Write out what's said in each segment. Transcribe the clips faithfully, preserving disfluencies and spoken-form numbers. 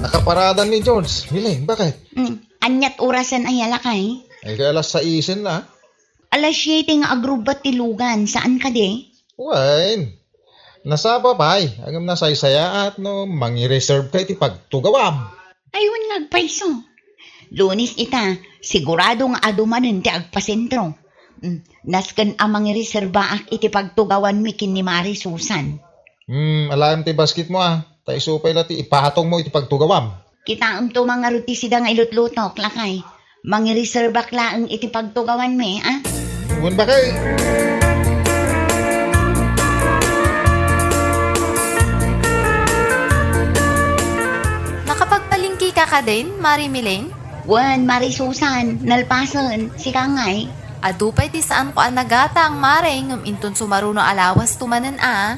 Kaparada ni George. Mileng, bakit? Mm, aniat orasen aya, lakay? Ay, kay alas saisen na. Alas siete nga agrubbat ti lugan, saan kadi? Wen, nasapa pay, ngem nasaysayaat no mangireserve ka iti pagtugawam. Ay, wen nga agpayso. Lunes ita, sigurado nga adu manen ti agpasentro. Mm, nasken a mangireserbaak iti pagtugawanmi ken ni Mari Susan. Hmm, alaem ti basketmo, a. Ta isu pay la ti ipatongmo iti pagtugawam. Kitaemto man ngarud ti sida nga ilutlutok, lakay. Mangireserbaak laeng iti pagtugawanmi, a? Wen, bakit? Nakapagpalengke ka kadin, Mari Mileng? Wen, Mari Susan, nalpasen, sika ngay. Adu pay ti saanko a nagatang, Mare, ngem inton sumaruno a lawasto manen a.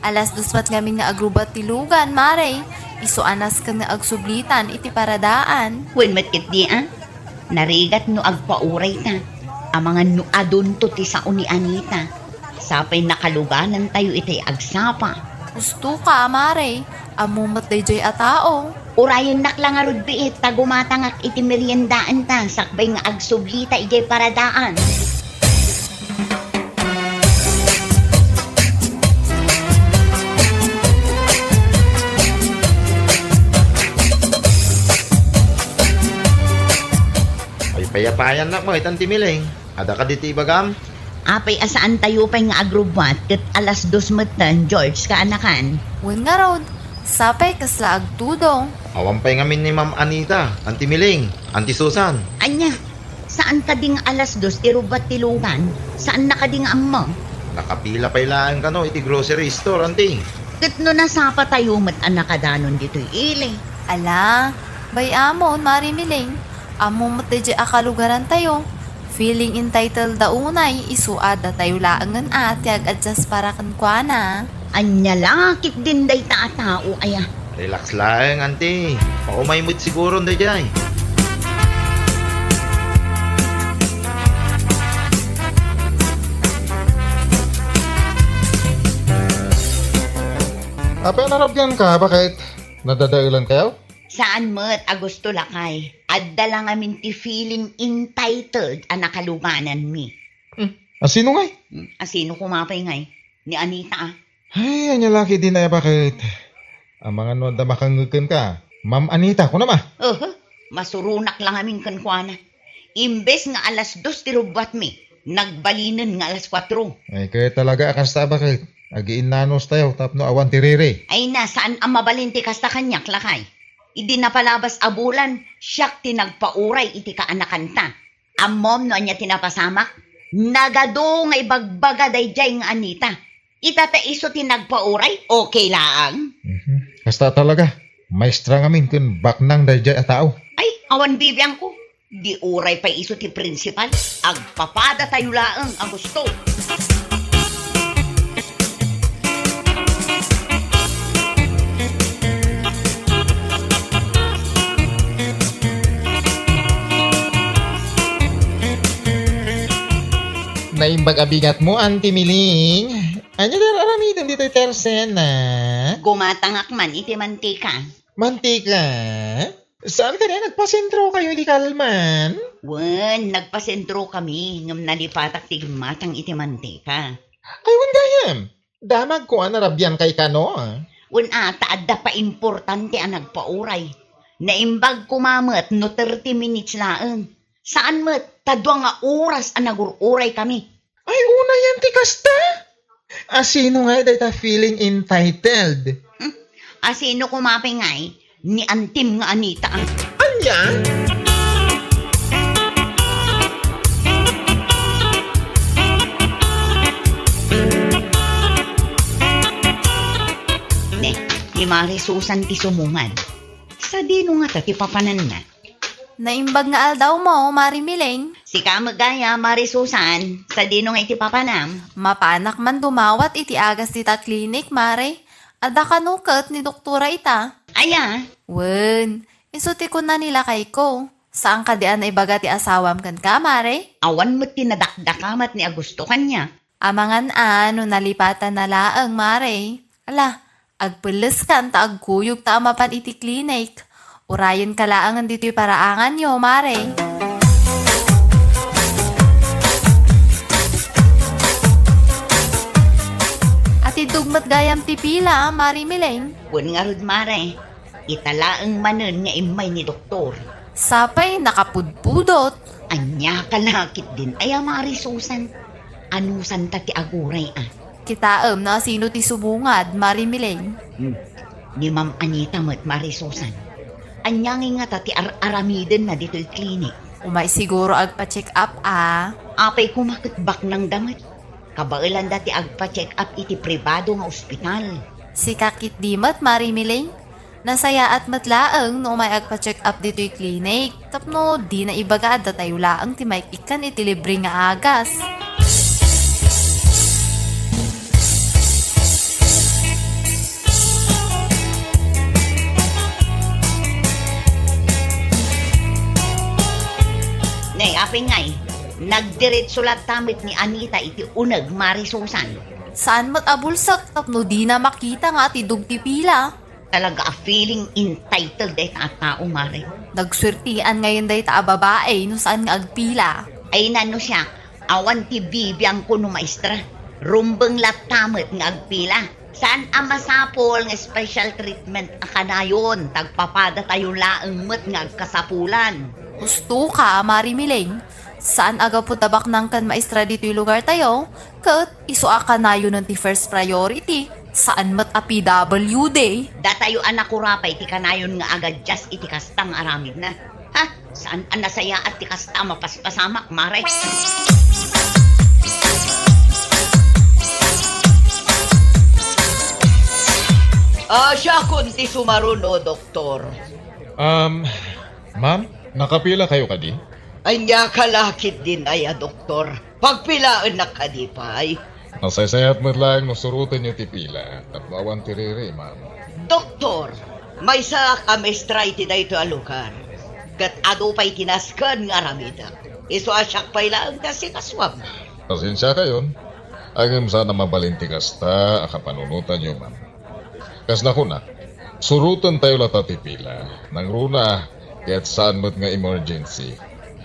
Alas dos met ngamin nga agrubbat ti lugan, Mare. Isu a nasken nga agsublitan iti paradaan. Wen met ketdi a. Narigat no agpaurayta. Amangan no adunto ti sao ni Anita. Sapay nakaluganantayo itay agsapa. Husto ka, Mare. Ammom met daydiay a tao. Urayennak la ngarud biit ta gumatangak iti meriendaanta sakbay nga agsublita idiay paradaan. Ay, payapayannak met, Anti Mileng. Adda kadi ti ibagam? Apay a saantayo pay nga agrubbat ket alas dos metten, George, kaanakan? Wen ngarud, sapay kasla agtudong. Awan pay ngamin ni Ma'am Anita, Anti Mileng, Anti Susan. Ania, saan kadi nga alas dos ti rubbat ti lugan? Saanna kadi nga ammo? Nakapila pay laeng kano iti grocery store, Anti. Ket no nasapatayo met a nakadanon ditoy ili? Ala, bay-amon, Mari Mileng. Ammom met daydiay a kalugarantayo. Feeling entitled da unay, isu a datayo laengen a ti ag-adjust para kenkuana. Ania la ketdin dayta a tao aya? Relax laeng, Anti. Paumay met siguron daydiay. Apay a narabian ka, bakit? Nadadaelan kayo? Saan met a gusto, lakay. Adda la ngamin ti feeling entitled a nakalugananmi. Hmm. Asino ngay? Hmm, asino koma pay ngay? Ni Anita, a. Ay, ania la ketdin aya, bakit? Amangan no adda makangngeg kenka. Ma'am Anita, kunam a. Oho, masuronak la ngamin kenkuana. Imbes nga alas dos ti rubbatmi, nagbalinen nga alas kuatro. Ay, kaya talaga a kasta, bakit? Agiinnanos tayo tapno awan ti riri. Ay na, saan a mabalin ti kasta kaniak, lakay? Idi napalabas a bulan, siak ti nagpauray iti kaanakanta. Ammom no ania ti napasamak? Nagadu nga ibagbaga daydiay nga Anita. Ita ta isu ti nagpauray, okay laang. Mhm. Kasta talaga. Maestra ngamin ken baknang daydiay a tao. Ay, awan bibiangko. Di uray pay isu ti prinsipal. Agpapadatayo laeng a gusto. Naimbag a bigatmo, Anti Miling. Ania ti ar-aramidem ditoy tersena? Gumatangak man iti mantika. Mantika? Saan kadi a nagpasentrokayo idi kalman? Wen, nagpasentrokami, ngem nalipatak ti gimmatang iti mantika. Ay, wen gayam. Damagko a narabiankay kano, a. Wen a, ta adda paimportante a nagpauray. Naimbag koma met no thirty minutes laeng. Saan met, ta dua nga oras a nagur-uraykami. Ay, unayan ti kasta? Asino ngay dayta feeling entitled? Hmm? Asino koma pay ngay? Ni antim nga Anita, a. Ania? Ne, ni Mari Susan ti sumungan. Sadino ngata ti papananna? Naimbag nga aldawmo, Mari Miling. Sika met gayam, Mari Susan. Sadino nga iti papanam? Mapanak man dumawat iti agas dita klinik, Mare. Adda kano ket ni doktora ita. Aya? Wen, isu ti kuna ni lakayko. Saan kadi a naibaga ti asawam kenka, Mare? Awan met ti nadakdakamat ni Augusto kaniak. Amangan a no nalipatanna laeng, Mare. Ala, agpelleskan ta agkuyogta a mapan iti klinik. Urayenka laengen ditoy paraanganyo, Mare. Atiddog met gayam ti pila, Mare Mileng? Wen ngarud, Mare. Ita laeng manen nga immay ni doktor. Sapay nakapudpudot. Ania ka la ketdin aya, Mare Susan? Anusanta ti aguray, a? Kitaem no asino ti subungad, Mare Mileng. Hmm. Ni Ma'am Anita met, Mare Susan. Ania ngay ngata ti ar-aramidenna ditoy klinik? Umay siguro agpa-check up, a. Apay koma ket baknangda met. Kabaelanda ti agpa-check up iti pribado nga ospital. Sika ketdi met, Mare Mileng? Nasayaat met laeng no umay agpa-check up ditoy klinik tapno dina ibaga a datayo laeng ti maik-ikkan iti libre nga agas. Ne, apay ngay, nagdiretso latta met ni Anita iti uneg, Mare Susan. Saan met a bulsek tapno dina makita nga atiddog ti pila. Talaga a feeling entitled dayta a tao, Mare. Nagsuertian ngayen dayta a babai no saan nga agpila. Ay, nano siak, awan ti bibiangko no maestra. Rumbeng latta met nga agpila. Saan a masapul nga special treatment a kanayon, ta agpapadatayo laeng met nga agkasapulan. Husto ka, Mare Mileng. Saan a gapu ta baknang ken maestra ditoy lugartayo, ket isu a kanayonen ti first priority, saan met a P W D. Datayo a nakurapay ti kanayon nga agadias iti kasta nga aramidna. Ha? Saan a nasayaat ti kasta a mapaspasamak, Mare? Ah, siakon ti sumaruno, Doktor. Um, ma'am, nakapila kayo kadi? Ania ka la ketdin aya, Doktor? Pagpilaennak kadi pay? Nasaysayat met laeng no surotenyo ti pila tapno awan ti riri, ma'am. Doktor, maysaak a maestra iti daytoy a lugar. Ket adu pay ti nasken nga aramidek. Isu a siak pay laeng ti asikasuam. Pasensiakayon, ngem saan a mabalin ti kasta a kapanunotanyo, ma'am. Kas nakunak, surotentayo latta ti pila. Nangruna, ket saan met nga emergency.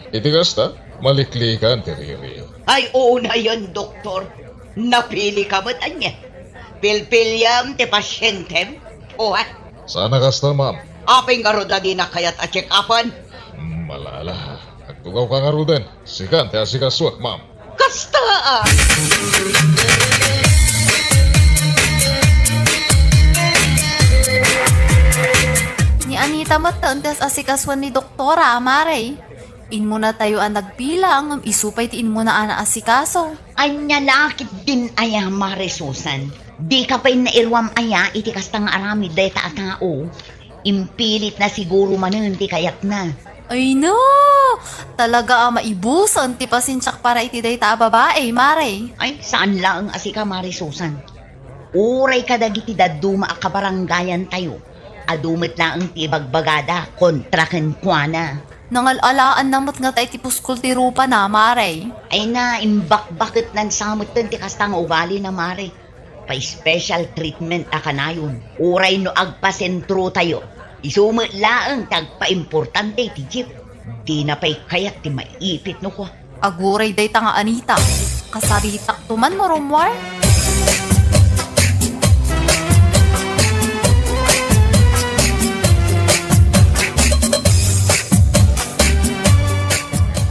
Iti kasta, maliklikan ti riri. Ay, unayen, Doktor. Napilika met ania? Pilpiliam ti pasientem? Puha. Saan a kasta, ma'am. Apay ngarud a dinak kayat a check-upan? Hmm, ala, ala. Agtugawka ngaruden. Sikan ti asikasuak, ma'am. Kasta a! Ni Anita met ti asikasuan ni doktora, Mare. Immunatayo a nagpila, ngem isu pay ti immuna a naasikaso. Ania la ketdin aya, Mare Susan? Dika pay nairuam aya iti kasta nga aramid dayta a tao? Impilitna siguro manen ti kayatna. Ay no! Talaga a maibusen ti pasensiak para iti dayta a babai, Mare. Ay, saan laeng a sika, Mare Susan. Uray kadagiti dadduma a kabarangayantayo, adu met laeng ti ibagbagada kontra kenkuana. Nangal-alaanna met ngata iti puskol ti rupana, Mare. Ay na, imbakbaketnan sa metten ti kasta nga ugalina, Mare. Pa-special treatment a kanayon, uray no agpasentrotayo. Isu met laeng ti agpaimportante iti jeep. Dina pay kayat ti maipit no kua. Aguray dayta nga Anita. Kasaritakto man no rummuar.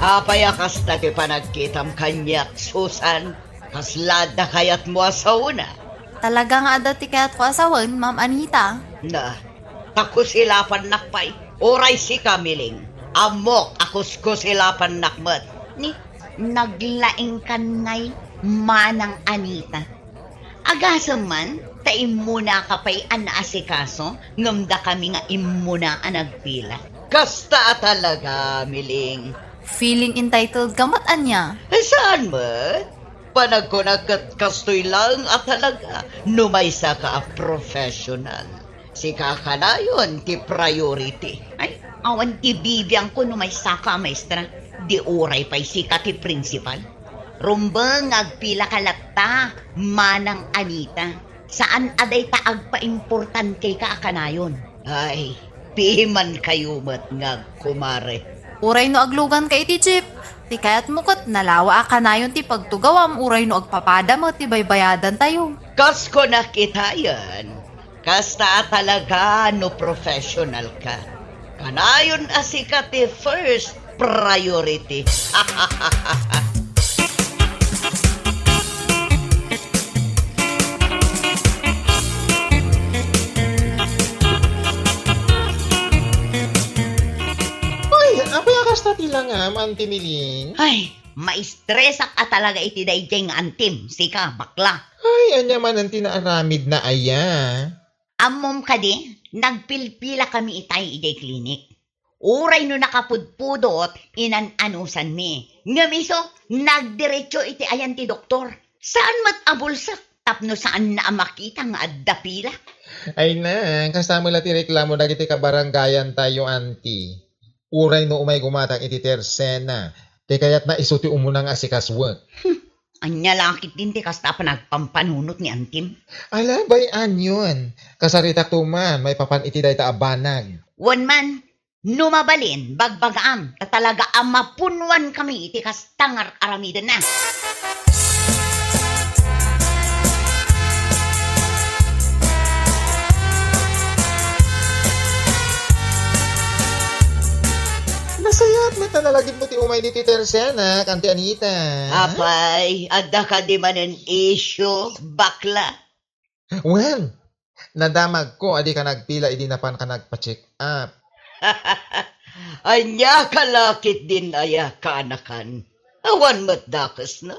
Apay a kasta ti panagkitam kaniak, Susan? Kasla adda kayatmo a saona? Talaga nga adda ti kayatko a sawen, Ma'am Anita. Na, ta kusilapannak pay. Uray sika, Miling. Ammok a kuskusilapannak met. Ni, naglaingkan ngay, Manang Anita. Agasem man, ta immunaka pay a naasikaso, ngem dakami nga immuna a nagpila. Kasta a talaga, Miling. Feeling entitled ka met ania? Ay, saan met? Panagkunak ket kastoy laeng a talaga no maysaka a professional. Sika kanayon ti priority. Ay, awan ti bibiangko no maysaka a maestra. Di uray pay sika ti principal. Rumbeng nga agpilaka latta, Manang Anita. Saan a dayta agpaimportanteka a kanayon. Ay, Pimankayo met nga agkumare. Uray no agluganka iti jeep, ti kayatmo ket nalawa a kanayon ti pagtugawam uray no agpapada met ti baybayadantayo. Kas kunak itayen, kasta a talaga no professional ka. Kanayon a sika ti first priority. Ay, apay a kasta ti langam, Auntie Miling? Ay, maistresak a talaga iti daydiay nga antim, sika, bakla. Ay, ania manen ti naaramidna aya? Ammom kadi, nagpilpilakami itay idiay klinik. Uray no nakapudpudot, inan-anusanmi. Ngem isu, nagdiretso iti ayan ti doktor. Saan met a bulsek tapno saanna a makita nga adda pila. Ay na, kasama la ti reklamo dagiti kabarangayantayo, Auntie. Uray no umay gumatang iti tersena, ti kayatna isu ti umuna nga asikasuek. Hmm, ania la ketdin ti kasta a panagpampanunot ni antim? Ala, bay-anyon. Kasaritakto man maipapan iti dayta a banag. Wen man, no mabalin, bagbagaam, ta talaga a mapunnuankami iti kasta nga ar-aramidenna. Nasayaat met a nalagipmo ti umay ditoy tersianak, Auntie Anita. Apay, adda kadi manen issue, bakla? Wen, nadamagko a dika nagpila idi napanka nagpa-check up. Ania ka la ketdin aya, kaanakan? Awan met dakesna.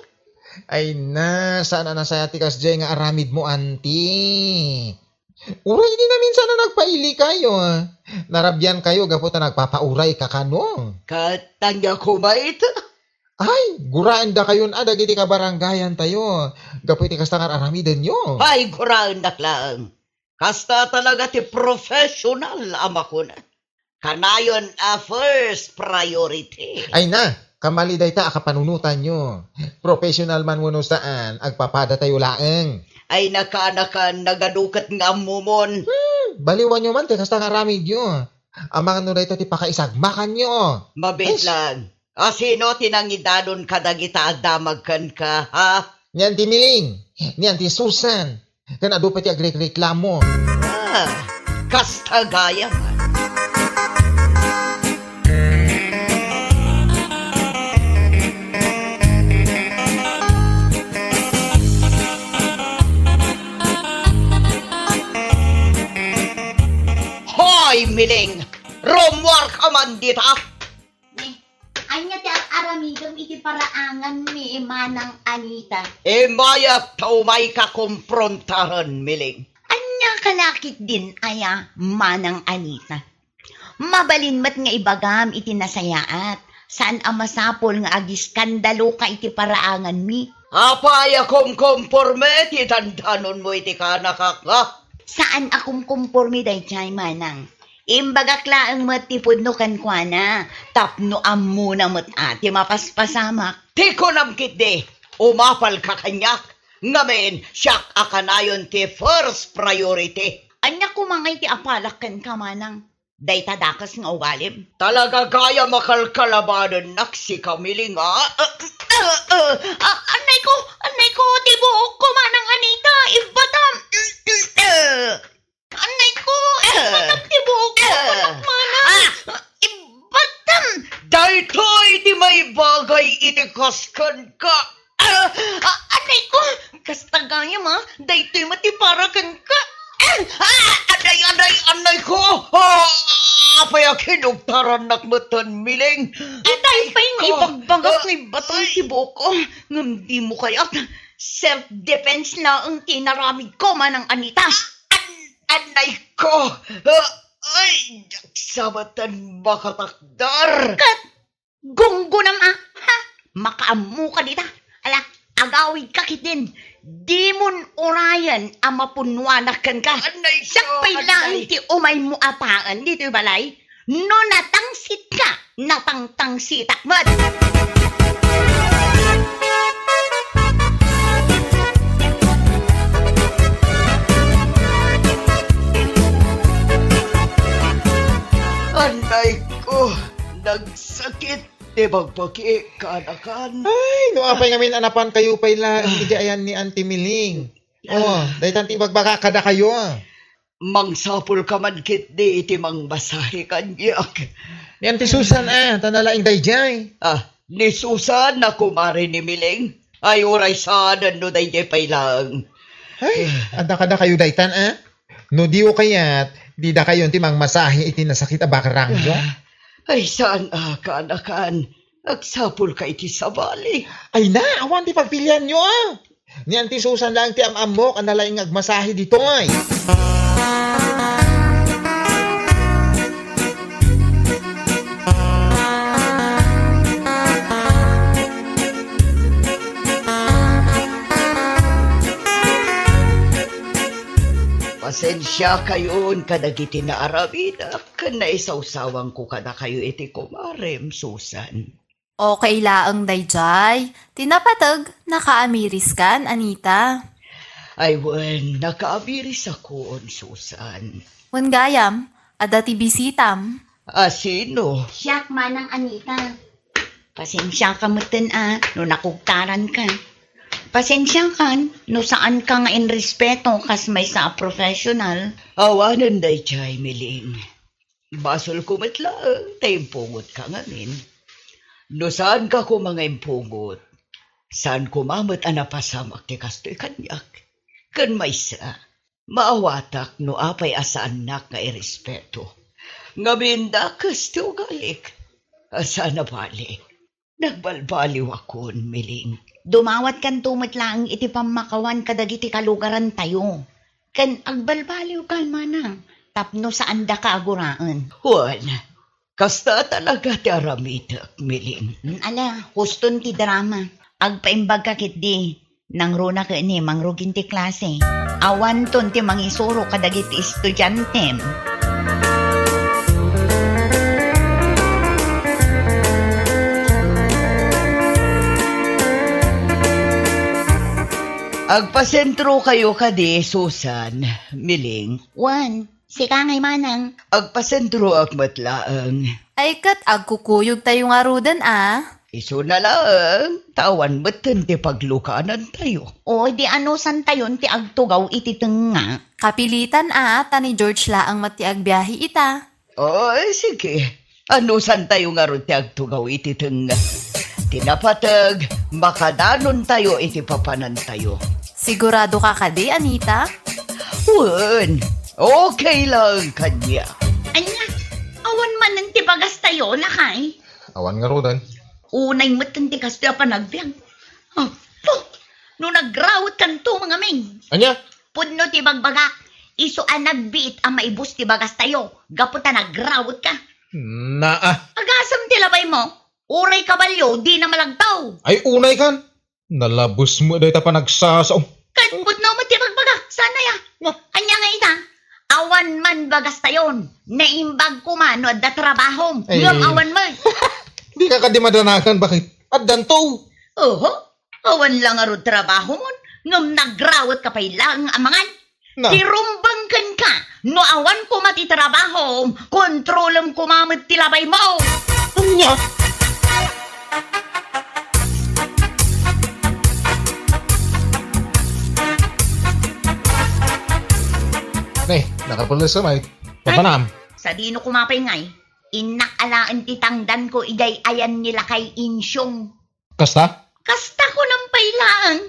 Ay na, saan a nasayaat ti kasdiay nga aramidmo, Auntie. Uray idi naminsan a nagpailikayo, narabiankayo gapu ta nagpapaurayka kano. Ket ania koma ita? Ay, guraendakayon a dagiti kabarangayantayo gapu iti kasta nga ar-aramidenyo. Ay, guraendak laeng. Kasta talaga ti professional a makuna. Kanayon a first priority. Ay na, kamali dayta a kapanunotanyo. Professional man wenno saan, agpapadatayo laeng. Ay, nakaanakan, nagadu ket nga ammomon. Hmm, baliwanyo man ti kasta nga aramidyo. Amangan no dayta ti pakaisagmakanyo. Mabiit lang. A, sino ti nangidanon kadagita a damag kenka, ha? Ni Auntie Miling, ni Auntie Susan, ken adu pay ti agrekreklamo. Ah, kasta gayam. Hoy, Miling! Rummuarka man dita! Ni, ania ti ar-aramidem iti paraanganmi, Manang Anita? Immayak ta umayka komprontaen, Miling. Ania ka la ketdin aya, Manang Anita? Mabalin met nga ibagam iti nasayaat. Saan a masapul nga agiskandaloka iti paraanganmi. Apay a kumkomporme ti dandanonmo iti kaanakak, nga? Saan a kumkomporme daydiay, Manang. Imbagak laeng met ti pudno kenkuana, tapno ammona met a ti mapaspasamak. Ti kunam ketdi, umapalka kaniak, ngamin siak a kanayon ti first priority. Ania koma ngay ti apalak kenka, Manang? Dayta dakes nga ugalim. Talaga gayam a kalkalabanennak sika, Miling, a? Ah, ah, ah, ah, annay ko, annay ko, ti buokko, Manang Anita, ibbatam. Annay ko, ibbatam ti buokko, ah, Manang. Ah! Ibbatam. Daytoy ti maibagay iti kaskenka. Ah, ah, annay ko! Kasta gayam, a, daytoy met ti para kenka. Ah, ah, anay, anay, anay ko! Ah, apay a kinugtarannak metten, Miling? Itay pay nga ibagbagak nga ibbatam ti buokko. Ngem dimo kayat. Self-defense laeng ti inaramidko, Manang Anita. An-, anay ko! Ah, ay, diak sa metten makatakder! Ket Gunggonam a, ha? Makaammoka dita. Ala, agawidka ketdin. Dimon urayen a mapunnuanak kenka. Anay ko, siak pay laeng ti umaymo a taen ditoy balay. No natangsitka, natangtangsitak met. Anay ko, nagsakit ti bagbagi, kaanakan. Ay, no apay ngamin a napankayo pay laeng idi ayan ni Auntie Miling. Oh, daytan ti ibagbaga kadakayo. Mangsapulka man ketdi iti mangmasahe kaniak. Ni Auntie Susan, ah, ta nalaing daydiay. Ah, ni Susan a kumare ni Miling. Ay, uray saanen no daydiay pay laeng. Ay, adda kadakayo daytan, ah? No diyo kayat, didakayon ti mangmasahe iti nasakit a bakrangyo. Ay, saan a, kaanakan. Agsapulka iti sabali. Ay na, awan ti pagpilianyo, ah. Ni Auntie Susan laeng ti am-ammok a nalaing nga agmasahe ditoy. Pasensiakayon kadagiti naaramidak ken naisawsawangko kadakayo iti kumarem, Susan. Okay laeng daydiay. Ti napateg, nakaamiriskan, Anita? Ay wen, nakaamirisakon, Susan. Wen gayam, adda ti bisitam. A sino? Siak, Manang Anita. Pasensiaka metten a no nakugtaranka. Pasensiakan no saanka nga inrespeto kas maysa a professional. Awanen daydiay, Miling. Basolko met laeng ta impungotka ngamin. No saanka koma nga impungot, saan koma met a napasamak ti kastoy kaniak. Ken maysa, maawatak no apay a saannak nga irespeto. Ngamin, dakes ti ugalik. Saan a bale. Nagbalbaliwakon, Miling. Dumawatkanto met laeng iti pammakawan kadagiti kalugarantayo. Ken agbalbaliwkan, Manang, tapno saandaka a guraen. Wen, kasta talaga ti aramidek, Miling. Mm, ala, huston ti drama. Agpaimbagka ketdi. Nangruna ket ni mangrugin ti klase. Awanton ti mangisuro kadagiti estudiantem. Agpasentrokayo kadi, Susan, Miling. Wen, sika ngay, Manang. Agpasentroak met laeng. Ay, ket agkukuyogtayo ngaruden a. Isuna laeng, ta awan metten ti paglukanantayo. O, di anusantayon ti agtugaw iti tengnga. Kapilitan a, ta ni George laeng met ti agbiahe ita. O, sige. Anusantayo ngarud ti agtugaw iti tengnga. Ti napateg, makadanontayo iti papanantayo. Siguradoka kadi, Anita? Wen, okay laeng kaniak. Ania? Awan manen ti bagastayo, lakay? Awan ngaruden. Unay metten ti kastoy a panagbiag. Apo, no nagrawetkanto ngamin. Ania? Pudno ti bagbagak, isu a nagbiit a maibus ti bagastayo, gapu ta nagrawetka. Naa. Agasem ti labaymo, uray kabalio, dina malagtaw. Ay, unay kan. Nalabes met dayta panagsasao. Ket pudno met ti bagbagak, saan aya? Nga. Ania nga ita? Awan man bagastayon. Naimbag koma no adda trabahom. Ay. Ngem awan met. Dika kadi madanagan, bakit? Addanto. Oho. Awan la ngarud trabahomon, ngem nagrawetka pay laeng a mangan. Na. Ti rumbeng kenka, no awan koma ti trabahom, kontrolem koma met ti labaymo. Ania? Ne, nakapulis ka, Mike. Ay, papanam. Sadino koma pay ngay, innak alaen ti tangdanko idiay ayan ni Lakay Insyong. Kasta? Kasta kunam pay laeng,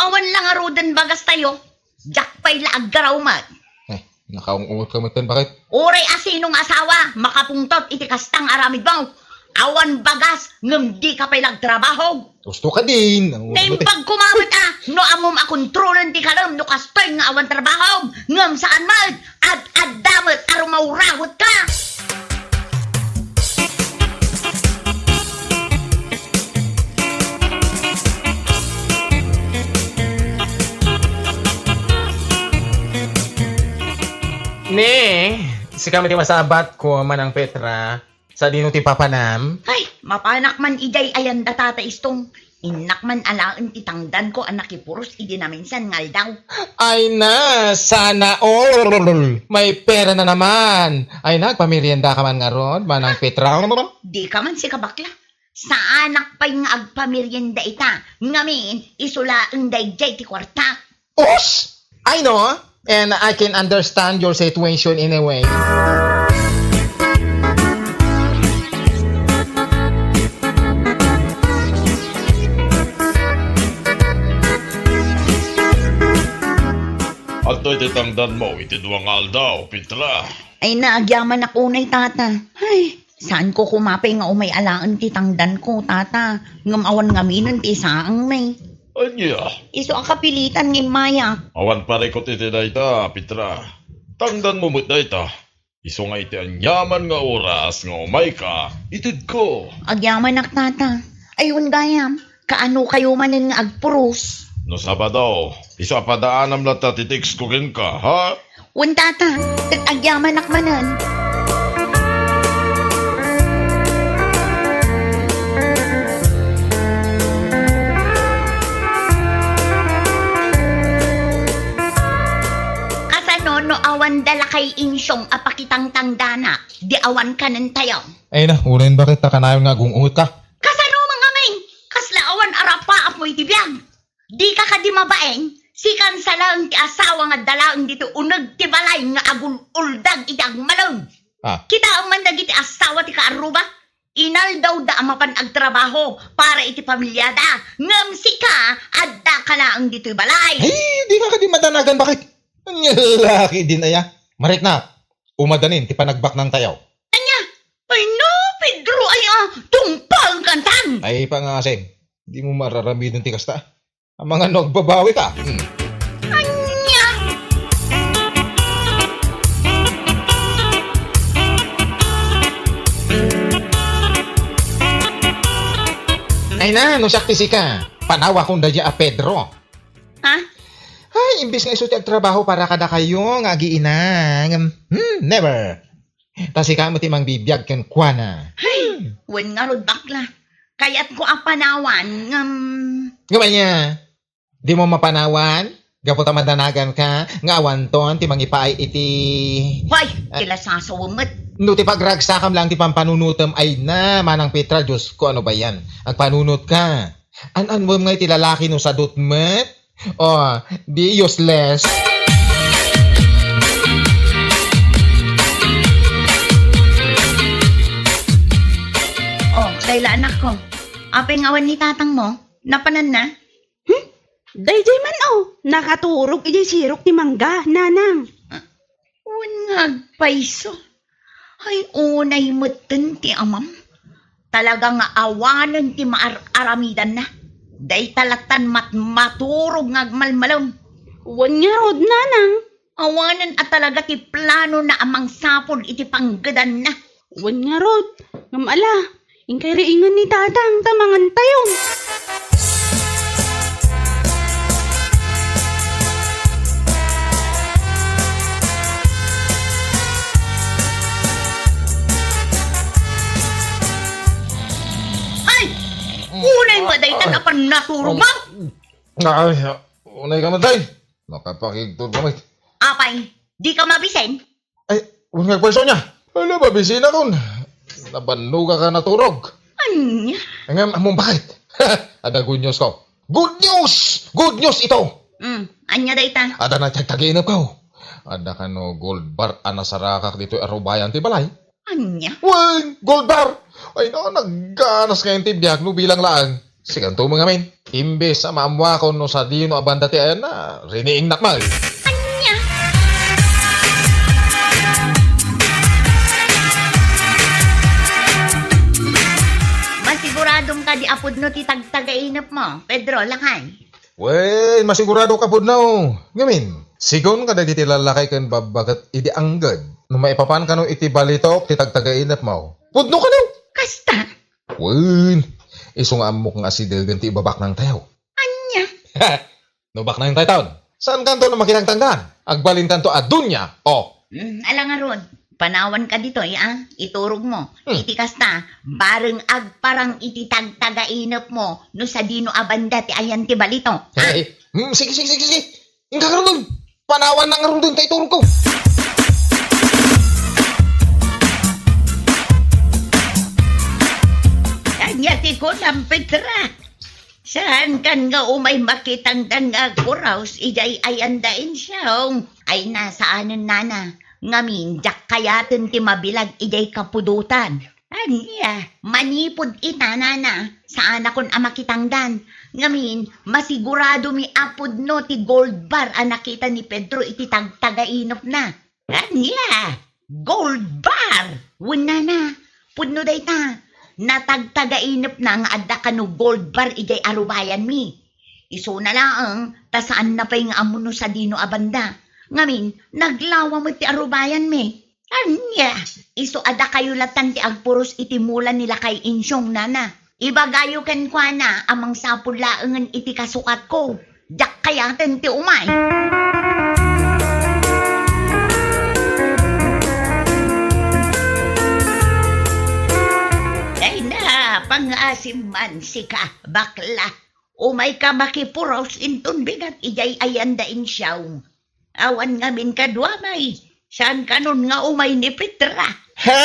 awan la ngaruden bagastayo. Diak pay la aggaraw met. Eh, nakaung-ungot ka met, bakit? Uray asino nga asawa, makapungtot iti kastang aramidmo. Awan bagas, ngem dika pay la agtrabaho. Gusto ka din. Naimbag koma met a, no ammom a kontrolen ti kalem no kastoy nga awan trabaho, ngem saan met, ad-adda met a rumawrawetka. Ne, sika met ti masabatko, Manang Petra, sadino ti papanam? Ay, mapanak man idiay ayan da Tata Istong. Innak man alaen ti tangdanko a nakipuros idi naminsan nga aldaw. Ay na, sana all! May pera na naman! Ay na, agpamerienda ka man ngarud, Manang Petra? Di ka man sika bakla. Saanak pay nga agpamerienda ita. Ngamin, isu laeng daydiay ti kuarta. Us! I know, and I can understand your situation in a way. Adtoy ti tangdanmo iti dua nga aldaw, Petra. Ay na, agyamanak unay, Tata. Ay, saanko koma pay nga umay alaen ti tangdanko, Tata. Ngem awan ngaminen ti isaangmi. Ania? Isu a kapilitan nga immayak. Awan parikut iti dayta, Petra. Tangdanmo met dayta. Isu nga iti aniaman nga oras nga umayka, itedko. Agyamanak, Tata. Ay, wen gayam, kaano kayo manen nga agpuros? No Sabado, isu a padaanam latta ti text ko kenka, ha? Wen, Tata, ket agyamanak manen. Kasano no awan da lakay insyong a pakitangtangdanak, di awan kanentayo? Ay na, unayen bakit ta kanayon nga agung-ungetka? Kasano man ngamin? Kasla awan a rapaapmo iti biag. Dika kadi mabain, sikan sa laeng ti asawa nga adda laeng ditoy uneg ti balay nga agul-uldag iti agmalem. Ah. Kitaem man dagiti asawa ti kaarruba, inaldawda a mapan agtrabaho para iti pamiliada, ngem sika, addaka laeng ditoy balay. Ay, dika kadi madanagan, bakit? Ania la ketdin aya? Mariknak, umadanin ti panagbaknangtayo. Ania? Ay na, Pedro, ay, ah, tungpal kantan! Ay, pangasing, dimo mararamiden ti kasta. Amangan no agbabawika. Hmm. Ania? Ay na, no siak ti sika, panawakon daydiay a Pedro. Ha? Ay, imbes nga isu ti agtrabaho para kadakayo nga agiinang. Hmm, never. Ta sika met ti mangbibiag kenkuana. Hay, wen ngarud, bakla. Kayatko a panawan, ngem. Ngem ania? Dimo mapanawan? Gapu ta madanaganka nga awanton ti mangipaay iti. Hoy, ah, ti lasasawem met. No ti pagragsakam laeng ti pampanunotem, ay na, Manang Petra, Diosko, ano ba yan? Agpanunotka. An-anwem nga iti lalaki no sadut met? Oh, di useless. Oh, Kayla, anakko. Apay nga awan ni tatangmo? Napananna? Hmm? Daydiay man, oh. Nakaturog idiay sirok ti mangga, nanang. Ah, wen nga agpayso. Ay, unay metten ti amam. Talaga nga awanen ti maar-aramidanna. Dayta lattan mat-, maturog nga agmalmalem. Wen ngarud, nanang. Awanen a talaga ti planona a mangsapul iti panggedanna. Wen ngarud, ngem ala, inkay riingen ni tatang ta mangantayo. Ay! Unay mo daytan a pannaturogmo? Ay, unay ka man, tay. Nakapakigtod kami. Apay, di ka mabisen? Ay, wen nga agpayso nia. Ala, mabisinakon. Nabannogak a naturog. Ania? Ngem, ammom bakit? Adda good news ko. Good news! Good news ito! Hmm, ania dayta? Adda natagtagiinepko. Adda kano gold bar a nasarakak ditoy arubayan ti balay. Ania? Wen, gold bar! Ay, no, nagganas ngayon ti biag no bilang laeng. Sikanto met ngamin. Imbes a maammuakon no sadino a banda ti ayanna, riniingnak man. Ania? Masiguradom kadi a pudno ti tagtagainepmo, Pedro, lakay? Wen, masiguradok a pudno. Ngamin, sigun kadagiti lallaki ken babbaket idi angged, no maipapan kano iti balitok ti tagtagainepmo, pudno kano. Kasta? Wen, isu nga ammok nga asidegen ti ibabaknangtayo. Ania? No baknangtayton, saankanto no makitangtanggan? Agbalinkanto a dunia, oh. Hmm, ala ngarud, Panawanka ditoy, a, iturogmo. Hmm. Iti kasta, bareng agparang iti tagtagainepmo no sadino a banda ti ayan ti balitok, a? Eh, hmm, sige, sige, sige, sige. Inka ngaruden. Panawannak ngaruden ta iturogko. Ania ti kunam, Petra? Saankan nga umay makitangdan nga agpuraos idiay ayanda insyong? Ay, na, saanen, nana. Ngamin, diak kayaten ti mabilag idiay kapudotan. Ania, manipud ita, nana, saanakon a makitangdan. Ngamin, masiguradomi a pudno ti gold bar a nakita ni Pedro iti tagtagainepna. Ania, gold bar! Wen, nana, pudno dayta. Natagtagainepna nga adda kano gold bar idiay arubayanmi. Isuna laeng, ta saanna pay nga ammo no sadino a banda. Ngamin, naglawa met ti arubayanmi. Ania, isu a dakayo latan ti agpuros iti mula ni lakay insyong, nana. Ibagayo kenkuana a mangsapul laengen iti kasukatko. Diak kayaten ti umay. Ay, na, pangaasim man sika, bakla. Umayka makipuros inton bigat idiay ayanda insyong. Awan ngamin kaduamay, saankanon nga umay ni Petra. Ha?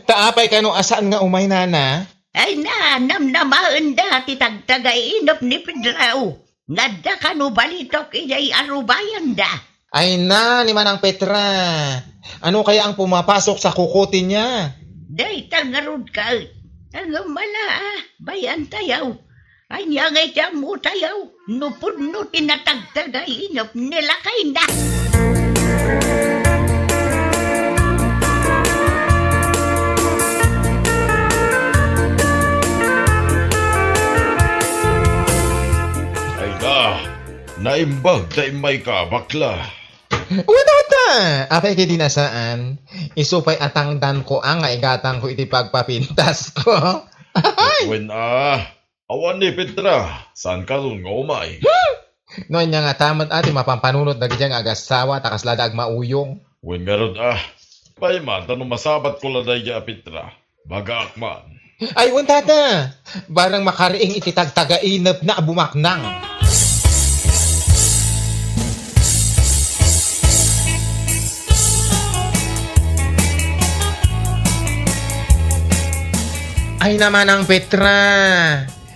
Ta apay kano a saan nga umay, nana? Ay, na, namnamaenda ti tagtagainep ni Pedro nga adda kano balitok idiay arubayanda. Ay na, ni Manang Petra. Ano kaya ang pumapasok sa kukote niya? Dayta ngarud ket. Ngem ala, a, bayan tayo. Ania nga iti ammo tayo, no pudno ti natagtagainep ni lakayna. Ay na, naimbag ta immayka, bakla. Wen, tata! Apay ket di na saan? Isu pay a tangdanko a nga igatangko iti pagpapintasko. Wen a, awan ni Petra, saankanon nga umay? Hmm! No ania ngata met a ti mapampanunot dagiti nga agasawa ta kasla da agmauyong? Wen ngarud a, pay man ta no masabatko la daydi a Petra. Bagaak man. Ay, wen, tata! Barang makariing iti tagtagainepna a bumaknang. Ay, na, Manang Petra!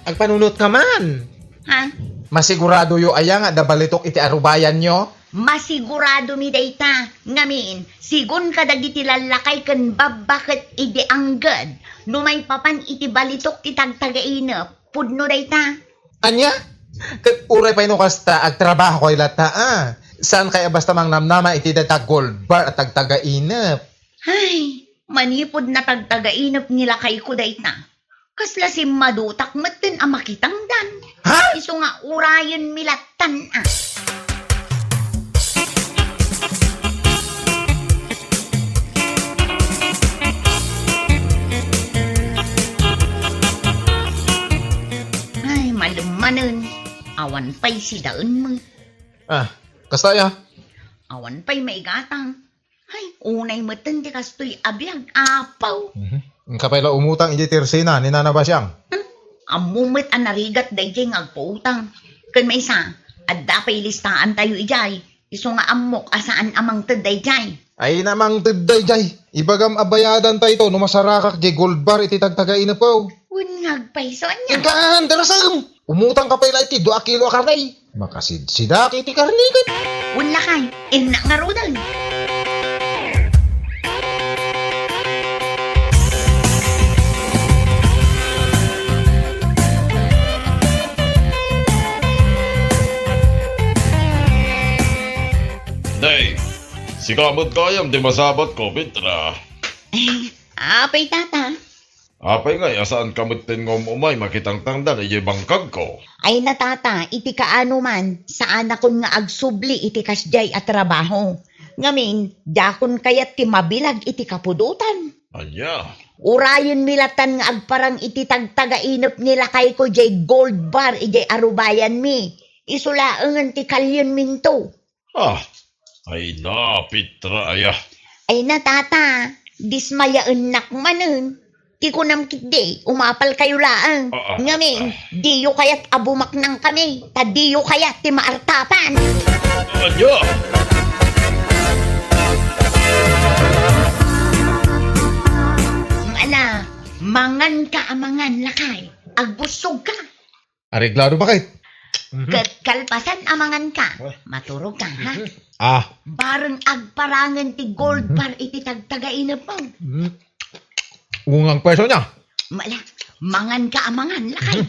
Agpanunotka man! Ha? Masiguradoyo aya nga adda balitok iti arubayanyo? Masiguradomi dayta. Ngamin, sigun kadagiti lallakay ken babba ket idi angged, no maipapan iti balitok ti tagtagainep, pudno dayta. Ania? Ket uray pay no kasta, agtrabahokayo latta a. Saankay a basta mangnamnama iti dayta gold bar a tagtagainep. Ay, manipud natagtagainep ni lakayko dayta. Kasla simmadutak metten a makitangdan. Ha? Isu nga urayenmi lattan a. Ay, malem manen. Awan pay sidaen met. Ah, kasta aya? Awan pay maigatang. Ay, unay metten ti kastoy a biag, apaw. Mhm. Inka pay la umutang iti tersina ni Nana Basiang. Hmm? Ammo met a narigat daydiay nga agpautang. Ken maysa, adda pay listaan tayo idiay. Isu nga ammok a saan a mangted daydiay. Ay, na mangted daydiay. Ibagam a bayadan tayo no masarakak di gold bar iti tagtagainepko. Wen nga agpayso, ania? Inka, darasem! Umutang ka pay la iti dua kilo a karne. Makasidsidak iti karne ket. Wen lakay, innak ngaruden. Nay, sika met gayam ti masabatko, Petra. Eh, apay, tata. Apay ngay a saanka metten nga um-umay makitangtangdan idiay bangkagko? Ay na, tata, iti kaano man, saanakon nga agsubli iti kasdiay a trabaho. Ngamin, diakon kayat ti mabilag iti kapudotan. Ania? Urayenmi latan nga agparang iti tagtagainep ni lakayko diay gold bar idiay arubayanmi. Isu laengen ti kalienminto. Ah, ay na, Petra aya. Ay na, tata, dismayaennak manen. Ti kunam ketdi, umapalkayo laeng. Ah, ah, Ngamin, ah. diyo kayat a bumaknang kami, ta diyo kayat ti maartapan. Ania? Ala, mangan ka a mangan, lakay. Agbusog ka. Areglado, bakit? Ket kalpasan a mangan ka, maturog ka, ha? Ah. Bareng agparangen ti Gold Bar iti tagtagainepmo. Mm. Ungang peso niya. Mala, mangan ka a mangan, lakay.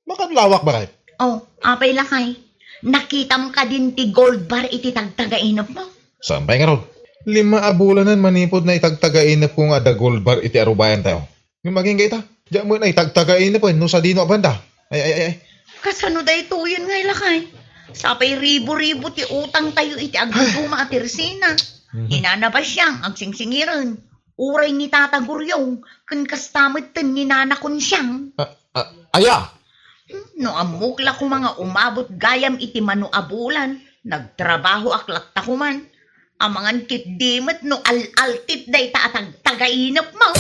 Makanlawak, bakit? Oh, apay, lakay. Nakitam kadin ti Gold Bar iti tagtagainepmo? Saan pay ngarud? Lima a bulanen manipud na itagtagainepko nga adda Gold Bar iti arubayan tayo. Ngem agingga ita, diak met itagtagainep wenno sadino a banda. Ay, ay, ay, ay. Kasano daytoyen nga ilakay? Sapay ribo-ribo ti utang tayo iti agduduma a Teresina. Mhm. Ni Nana Basyang, agsingsingiren. Uray ni Tata Guryong, ken kasta metten ni Nana Konsyang. Ah, ah, aya? Hmm, no ammok la koma nga umabot gayam iti mano a bulan, nagtrabahoak latta koman. Amangan ketdi met no al-altit dayta a tagtagainepmo.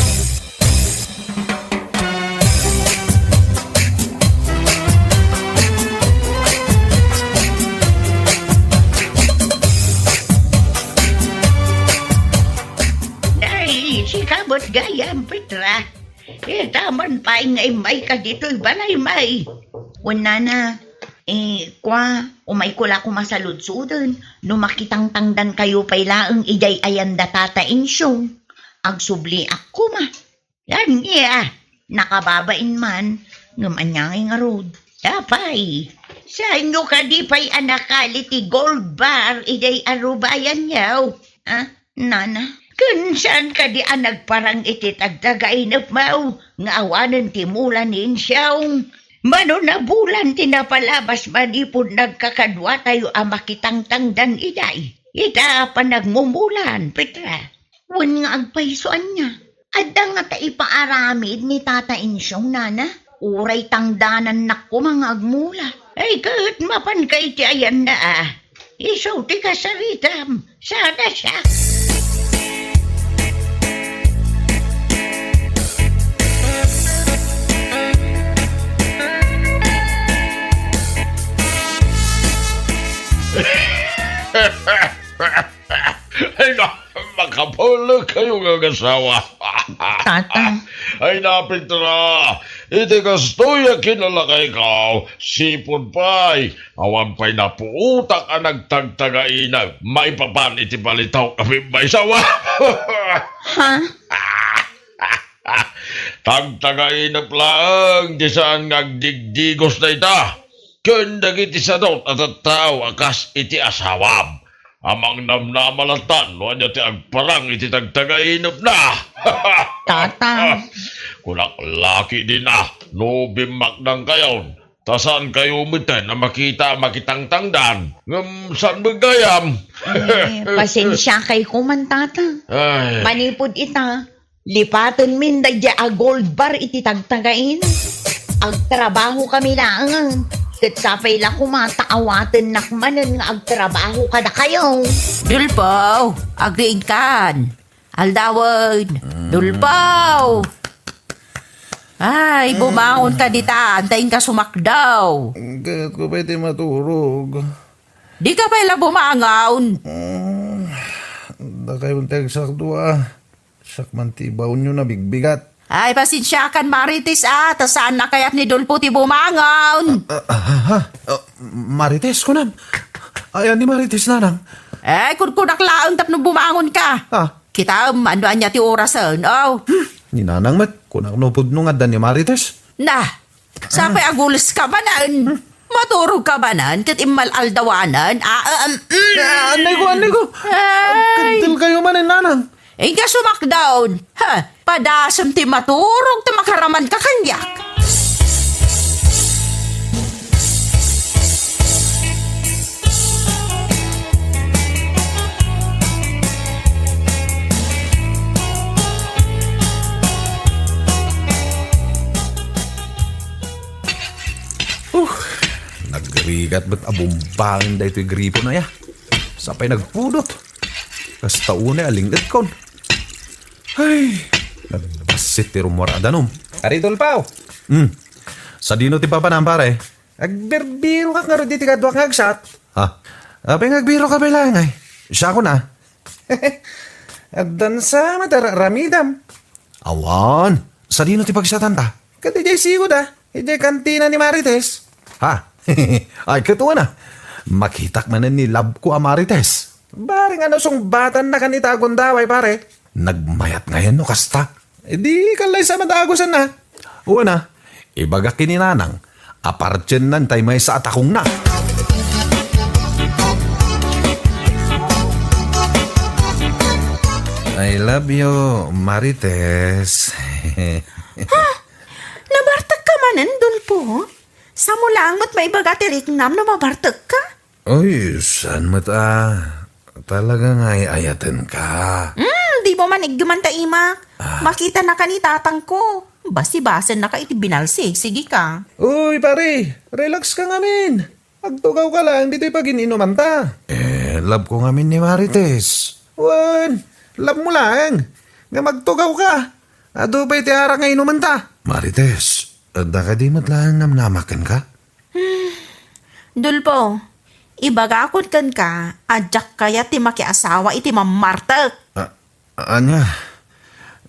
Ay, sika met gayam, Petra. Ita man pay nga immayka ditoy balay, may. Wen, nana, eh, kua, umayko la koma saludsoden, no makitangtangdankayo pay laeng idiay ayan da Tata Insyong. Agsubliak koma. Ania, nakababain man, ngem ania ngay ngarud? Apay, saanyo kadi pay a nakali ti Gold Bar idiay arubayanyo? Ah, nana, ken saan kadi a nagparang iti tagtagainepmo nga awanen ti mula ni Insyong? Mano a bulan ti napalabas manipud nagkakaduatayo a makitangtangdan idiay ita a panagmumulan, Petra. Wen nga agpayso ania? Adda ngata ipaaramid ni Tata Insyong, nana? Uray tangdanannak koma nga agmula. Ay, ket mapanka iti ayanna, a. Isu ti kasaritam. Sana siak. Ay, na, makapulot kayo nga asawa. Tata. Ay, na, Petra, iti kastoy a kinalakayko, sipud pay, awan pay napuotak a nagtagtagainep maipapan iti balitaw kami maysawa. Ha? Tagtagainep laeng ti saan nga agdigdigos dayta ken dagiti sadot a tattao a kas iti asawam. Amangnamnama latta no ania ti agparang iti tagtagainepna. Tata. Kunak la ketdin a, no bimmaknangkayon, ta saankayo metten a makita a makitangtangdan. Ngem saan met gayam? Eh, pasensiakay koman, tata. Ay. Manipud ita, lipatenmin daydiay a Gold Bar iti tagtagainep. Agtrabaho kami laengen. Ket sapay la koma ta awatennak manen nga agtrabaho kadakayo. Dulpo, agriingkan. Aldawen. Mm. Dulpo. Ay, bumangon ka dita. Anta inka sumakdaw. Kayatko pay ti maturog. Di ka pay la bumangon. Mm, dakayon ti agsakdo, a. Siak man ti ibaonyo nabigbigat. Ay, pasensiakan, Marites, a, ta saan a kayat ni Dulpo ti bumangon. Ah, ah, ah, ah, Marites, kunam. Ayan ni Marites, nanang. Ay, kunkunak laeng tapno bumangon ka. Ah. Kitaem, no ania ti orasen, o. Hmm, ni nanang met, kunak no pudno nga adda ni Marites. Na, Sapay agules ka manen. Maturog ka manen, ket immal-aldawanen. Ah, ah, um, mm. Ah, anay ko, anay ko. Ay. Agkeddel kayo manen, nanang. Inka sumakdaw. Ha, padasem ti maturog, ta makaraman ka kaniak. Uh, nagrigat met a bumbangen daytoy gripo na ya. Sapay nagpudot. Kasta unay a ling-etkon. Ay, nagbassit ti rummuar a danum. Pare Dolpao. Hmm. Sadino ti papanam, pare? Agbirbirok ngarud iti kaduak nga agsat. Ha? Apay nga agbiroka pay laeng ay? Siakon a. Addan sa met a ra-, ramidam. Awan. Sadino ti pagsatanta? Ket idiay sigud a, idiay kantina ni Marites. Ha? Ay, ket wen a. Makitak manen ni labko a Marites. Bareng a no sungbatannakan ita a gundaway, pare. Nagmayat ngayen no kasta. Idi kallaysa met a agusanna. Wen a, ibagak ken ni Nanang a partiennan tay maysa a takongna. I love you, Marites. Ha? Nabartekka manen, Dolpo? Samo laeng met maibaga ti riknam no mabartekka? Oy, saan met a. Talaga nga ay-ayatenka. Hmm, dimo man iggeman ta imak. Ah. Makitanakan ni tatangko. Basibasennaka iti binalsisigika. Uy, pare, relax ka ngamin. Agtugawka laeng ditoy pagin-inumanta. Eh, love ko ngamin ni Marites. Wen, love mo laeng. Nga magtugawka. Adu pay ti arak nga inumanta. Marites, adda kadi met laeng namnamak kenka? Hmm. Dolpo, ibagakon kenka a diak kayat ti makiasawa iti mammartek. A-, ania?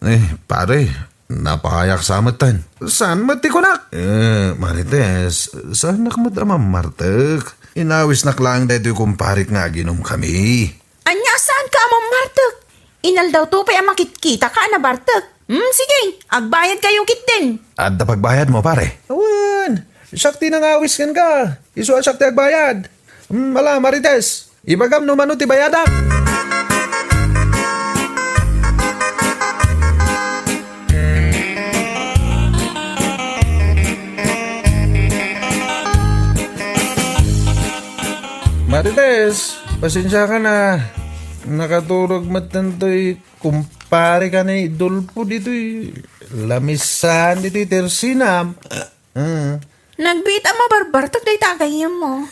Eh, pare, napahayak sa metten. Saan met ti kunak? Eh, Marites, saanak met a mammartek. Inawisnak laeng daytoy kumparek nga aginumkami. Ania, saanka a mammartek? Inaldaw to pay a makitkitaka a nabartek. Hmm, sige, agbayadkayo ketdin. Adda pagbayadmo, pare? Awan, siak ti nangawis kenka. Isu a siak ti agbayad. Hmm, ala, Marites, ibagam no mano ti bayadak. Marites, pasensiakan a. Nakaturog met daytoy kumpareka ni Dolpo ditoy lamisan ditoy tersinam. Ah. Nagbiit a mabarbartek dayta a gayyemmo.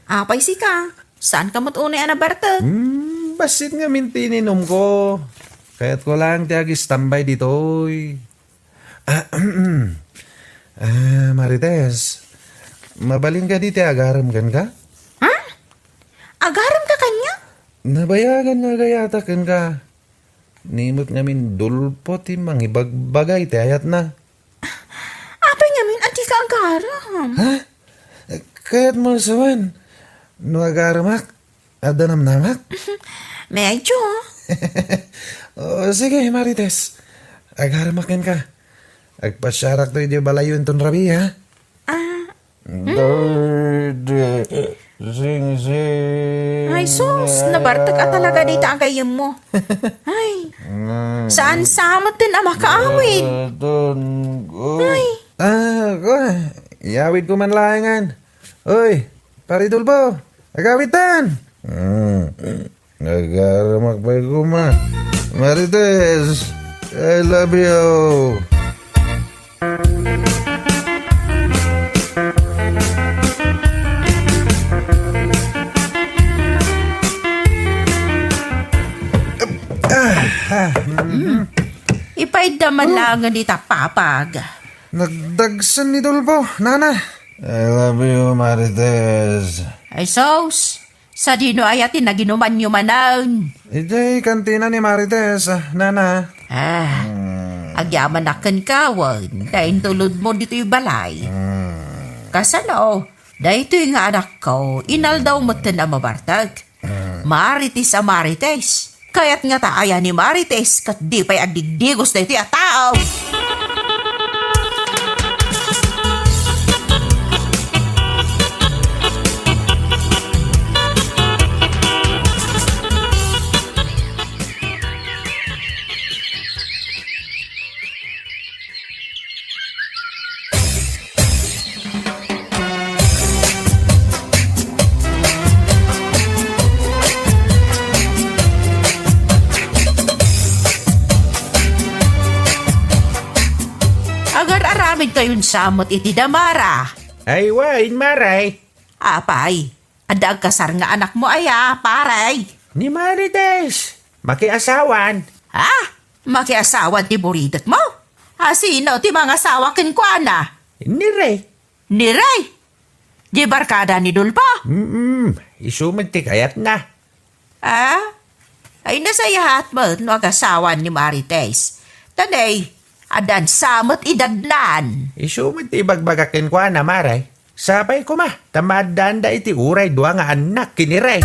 Apay sika? Saanka met unay a nabartek? Hmm, bassit ngamin ti ininumko. Kayatko laeng ti agistambay ditoy. Ah, ah, Marites, mabalin kadi ti agarem kenka? Ha? Agaremka kaniak? Nabayagan nga agayatak kenka. Ni met ngamin Dolpo ti mangibagbaga iti ayatna. Apay ngamin a dika agarem? Ha? Kayatmo a sawen no agaremak? Adda namnamak? Medyo. O, sige, Marites. Agaremak kenka. Agpasiarakto idiay balayyo inton rabii, ha? Ah. Daydi, singsing. Ay, sus, nabartek a talaga dayta a gayyemmo. Ay, saan sa metten a makaawid? Ay. Ah, ko, iawidko man laengen. Oy, Pare Dolpo, agawidtan! Mm. Nagaramak pay koma. Marites, I love you. Ipaydda man laengen ita, papag. Nagdagsen ni Dolpo, nana. I love you, Marites. Ay, sus. Sadino aya ti naginumanyo manen? Idiay kantina ni Marites, nana. Ah, agyamanak kenka wen ta intulodmo ditoy balay. Kasano, daytoy nga anakko, inaldaw metten a mabartek. Marites a Marites. Kayat ngata aya ni Marites ket di pay agdigdigos daytoy a tao? Agar-aramidkayon sa met iti damara. Ay, wen, Mare. Apay, adda agkasar nga anakmo aya, pare? Ni Marites, makiasawan. Ha? Makiasawan ti buridek mo? A, sino ti mangasawa kenkuana? Ni Rey. Ni Rey? Di barkada ni Dulpo? Mm, isu met ti kayatna. Ah? Ay, nasayaat met no agasawan ni Marites. Tanay, adansa met idadnan. Isu met ti ibagbaga kenkuana, Mare. Sapay koma, ta maaddaanda iti uray dua nga annak ken ni Rey.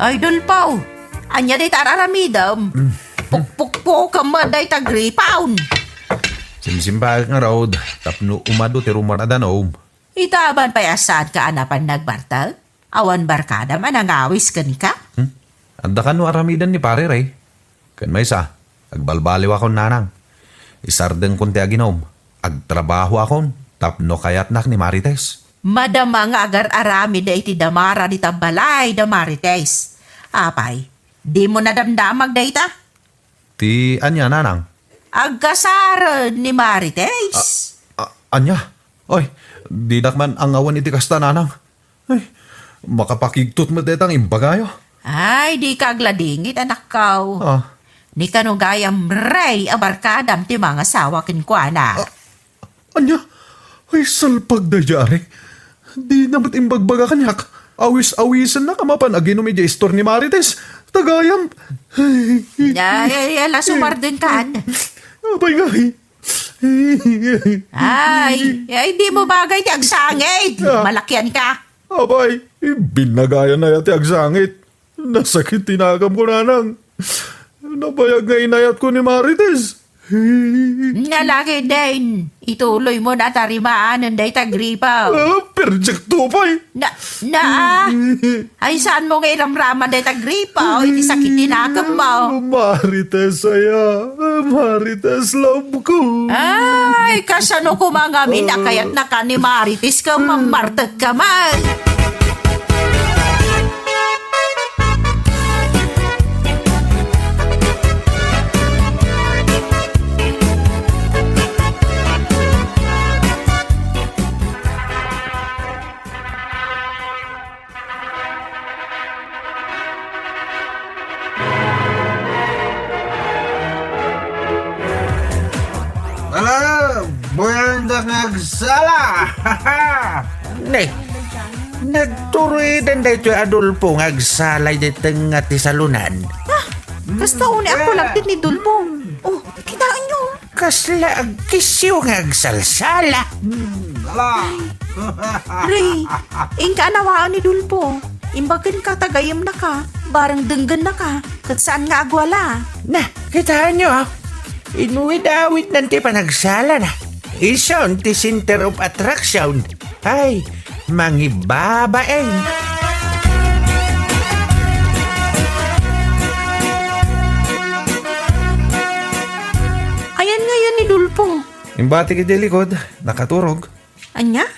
Ay, Dulpo, ania dayta ar-aramidem? Mm. Pukpukpukem met dayta gripaw. Simsimbaek ngarud tapno umadu ti rummuar a danum. Ita aban pay a saanka a napan nagbartek? Awan barkadam a nangawis kenka? Hmm? Adda kano aramiden ni Pare Rey. Ken maysa, agbalbaliwakon, Nanang. Isardengkon ti aginum. Agtrabahoakon tapno kayatnak ni Marites. Madama nga agar-aramid iti damara dita balay da Marites. Apay, dimo nadamdamag dayta? Ti ania, Nanang? Agkasaren ni Marites. A-, a-, ania? Ay, didak man angawan iti kasta, Nanang. Ay, makapakigtot met dayta nga imbagayo. Ay, dika agladingit, anakko. Ah. Ni kano gayam Rey a barkadam ti mangasawa kenkuana. Ah, ania? Ay, salpag daydiay, Are. Dina met imbagbaga kaniak. Awis-awisennak a mapan aginum idiay istor ni Marites. Ta gayam. Ay, ay, ala, sumardengkan. Apay ngay. Ay, ay, dimo bagay ti agsangit. Ah. Malakianka. Apay, binagayan aya ti agsangit. Nasakit ti nakemko, Nanang. Nabayag nga inayatko ni Marites. Nalaki den, ituloymo na a tarimaanen dayta gripaw. Ah, perjekto pay. Na, na, ah. Ay, saanmo nga iramraman dayta gripaw iti sakit ti nakemmo? Marites aya, Marites love ko. Ay, kasano koma ngamin a kayatnaka ni Marites ken mammartekka met? Ala, buyan da nga agsala! Ne, nagturoy den daytoy Adolfo nga agsala iti tengnga ti salonan. Ah, kasta unay a kulagtit ni Dolfo. Oh, kitaenyo. Kasla agkisiw nga agsalsala. Hmm, ala. Ray, inka a nawaen ni Dolfo. Imbag kenka ta gayyemnaka, bareng denggennaka, ket saan nga agwala. Na, kitaenyo, ah. Inwit-awitnan ti panagsalana. Isun ti center of attraction. Ay, mangibabain. Ayan ngayon ni Dolfo. Imbati iti likod, nakaturog. Anya?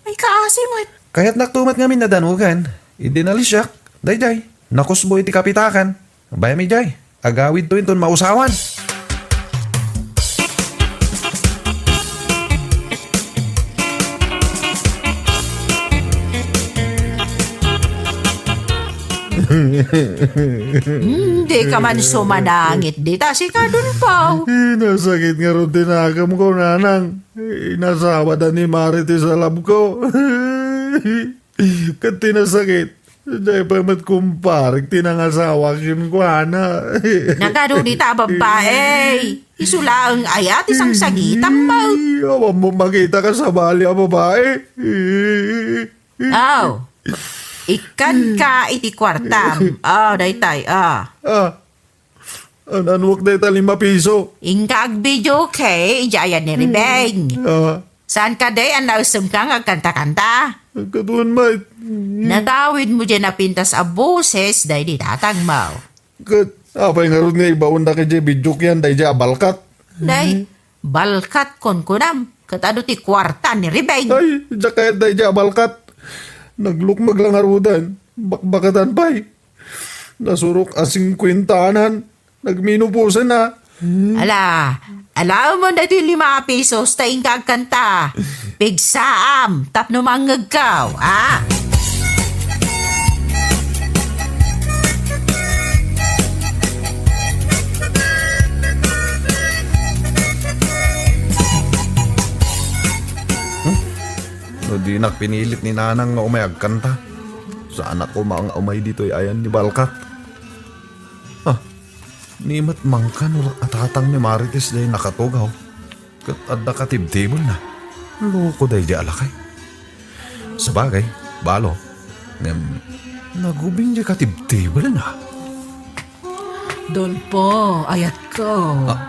Ay, kaasi met. Kayatnak tumet ngamin a danugan. Idi nalisiak, daydiay, nakusbo iti kapitakan. Bayam idiay, agawidto inton mausawan. Hmm, dika man sumanangit dita, sika, Dolfo. Nasakit ngarud ti nakemko, nanang. Inasawada ni Marites a love ko. Ket ti nasakit, dayta pay met kumparek ti nangasawa kenkuana. Nagadu dita a babbai? Isu laeng aya ti sangsangitam met? Awan mo makita ka sabali a babai. Aw, ikkanka iti kuartam. Aw, daytay, ah. Ah, An-anuak dayta lima piso? Inka agbidio, okay, idiay ayan ni Ribeng. Ah. Saan kadi a naesemka nga agkanta-kanta? Agkaduan met. Natawidmo diay napintas a boses daydi tatangmo. Ket apay ngarud nga ibaonda kadiay bidiok yan daydiay a balkat? Day, balkat kunkunam, ket adu ti kuarta ni Ribeng. Ay, diak kayat daydiay a balkat. Naglukmeg la ngaruden, bakbakatan pay. Nasurok a singkuentaanan, nagmenopausana. Ala, alaem daytoy lima a pisos ta inka agkanta. Pigsaam tapno mangngegkaw, a? Hmm? No dinak pinilit ni Nanang nga umay agkanta, saanak koma nga umay ditoy ayan ni Balkat. Ah, ni met mangkan a tatang ni Marites diay nakatugaw, ket adda katibtibelna. Loko daydi a lakay. Sabagay, balo, ngem nagubing diay katibtibelna. Dolpo, ayatko. Ah,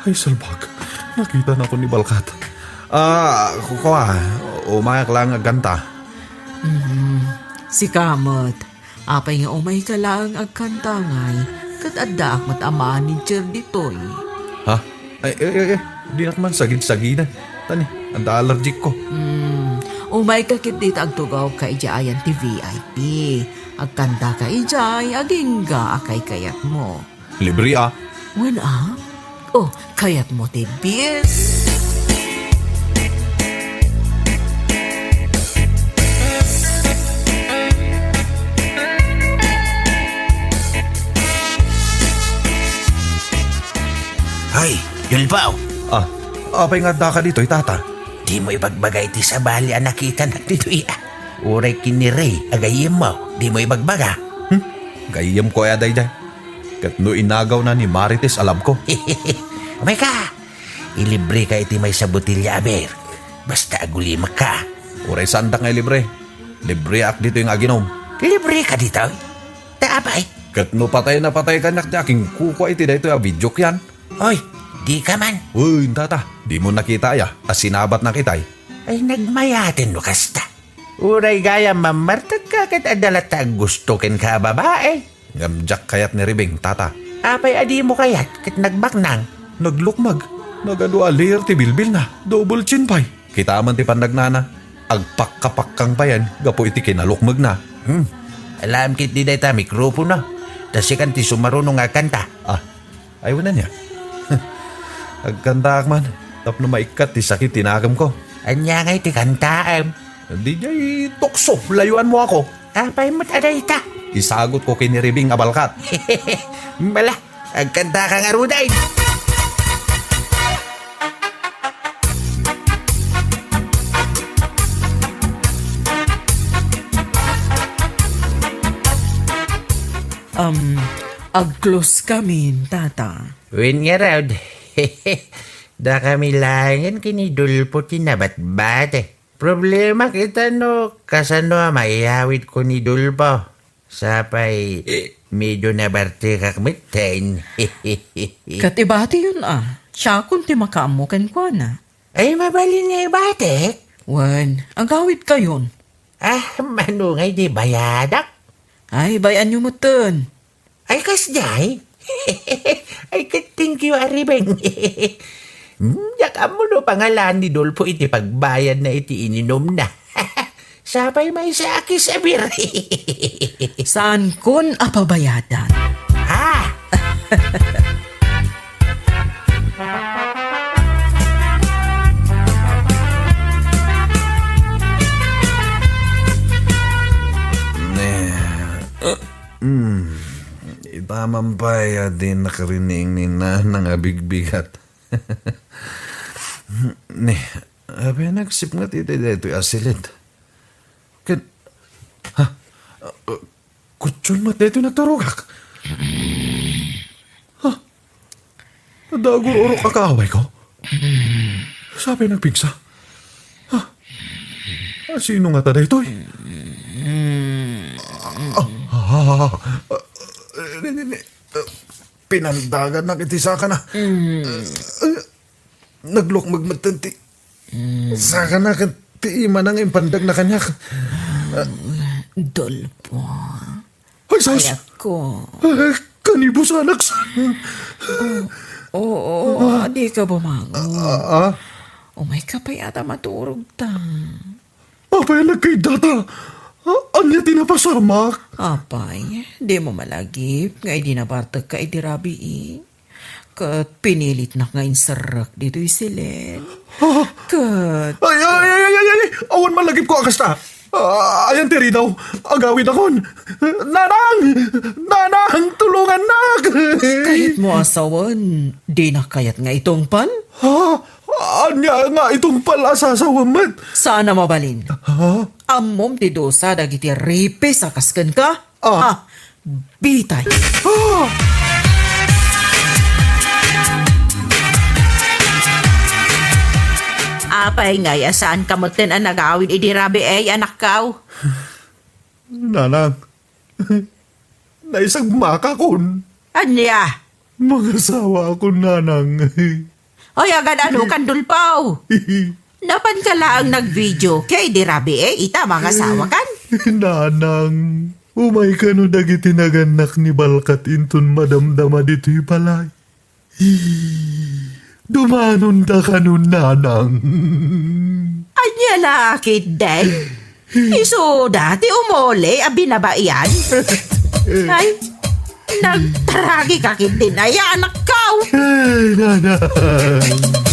ay, salbag. Nakitanakon ni Balkat. Ah, ku-, kua, umayak laeng agkanta. Mhm. Sika met, apay nga umayka laeng agkanta ngay, ket addaak met a manager ditoy. Ha? Ay, ay, ay, ay, dinak man sagid-sagiden. Tani, adda allergic ko. Hmm, umayka ketdi ta agtugawka idiay ayan ti V I P. Agkantaka idiay agingga a kaykayatmo. Libre, a? Wen, a? Oh, kayatmo ti bis? Hoy, Yulpaw! Ah, apay nga addaka ditoy, tata? Dimo ibagbaga iti sabali a nakitanak ditoy, a? Uray ken ni Ray a gayyemmo, dimo ibagbaga? Hmm? Gayyemko aya daydiay? Ket no inagawna ni Marites a labko? Umayka! Ilibreka iti maysa a botelia a beer. Basta agulimakka. Uray saandak nga ilibre. Libreak ditoy nga aginom. Libreka ditoy? Ta apay? Ket no patay na patay kaniak ti akinkukua iti daytoy a videoak yan. Oy, dika man. Uy, tata, dimo nakita aya a sinabatnak itay? Ay, nagmayaten no kasta. Uray gayam mammartekka ket adda latta a gusto kenka a babae. Ngem diak kayat ni Ribing, tata. Apay a dimo kayat ket nagbaknang? Naglukmeg. Nagadu a layer ti bilbilna. Double chin pay. Kitaem ti pannagnana. Agpakkapakkang payen gapu iti kinalukmegna. Hmm. Alaem ketdi dayta a mikropono. Ta sikan ti sumaruno nga agkanta. Ah, ay, wen ania. Agkantaak man tapno maikkat ti sakit ti nakemko. Ania ngay ti kantaem? Diay tukso, layoanmo ako. Apay met a dayta? Isagutko ken ni Ribing a Balkat. Mala, agkantaka ngaruden. Um, agclose kami, tata. Wen ngarud, dakami laengen ken ni Dolpo ti nabatbati. Problema kita no kasano a maiyawidko ni Dolpo. Sapay, medio nabartekak metten. Ket ibatiyon a, siakon ti makaammo kenkuana. Ay, mabalin nga ibatek? Wen, agawidkayon. Ah, mano ngay ti bayadak? Ay, bay-anyo metten. Ay, kasdiay? Ay, ket thank you, Aribeng. Hmm, diak ammo no pangalaan ni Dolpo iti pagbayadna iti ininumna. Sapay maysa a kiss a beer. Saankon a pabayadan. Ha? Ne, uh, mm, ita man pay a di nakarining ni Nanang a bigbigat. Ne, apay a nagsipnget iti daytoy a silid? Ket, ha? Uh, Kutyon met daytoy nagturogak. Ha? Adda agur-urok a kaawayko? Sapay nagpigsa? Ha? Ah, sino ngata daytoy? Ah, ah, ah, ah, ni, ni, ni, ah, pinandagannak iti sakana. Ah, naglukmeg metten ti sakana ken ti imana nga impandagna kaniak. Dolpo. Ay, sus! Ayatko. Eh, kanibusanak sa- Oo, oo, adika bumangon. Ah, ah? Umayka pay a ta maturogta. Apay a nagkaiddata? Ah, ania ti napasamak? Apay, dimo malagip nga idi nabartekka idi rabii? Ket pinilitnak nga inserrek ditoy silet. Ah! Ket Ay, ay, ay, ay, ay, ay! Awan malagipko a kasta! Ah, ayan ti ridaw. Agawidakon. Nanang! Nanang, tulongannak! Kayatmo a sawen, dinak kayat nga itungpal? Ha? Ania nga itungpal a sasawem met? Saan a mabalin. Ha? Ammom ti dusa dagiti ripis a kas kenka? Ah. Ah, bitay. Ah! Apay ngay a saanka metten a nagawid idi rabii, anakko? Nanang, naisagmakakon. Ania? Mangasawaakon, nanang. Oy, agad-ano kan, Dulpaw? Napanka laeng nag-video kay di rabii, eh, ita mangasawakan? Nanang, umay kano dagiti nagannak ni Balkat inton madamdama ditoy balay. Dumanonda kano, nanang. Ania la ketdi? Isuda ti umuli a binabaian? Ay, nagtaragika ketdi, anakko. Ay, nanang.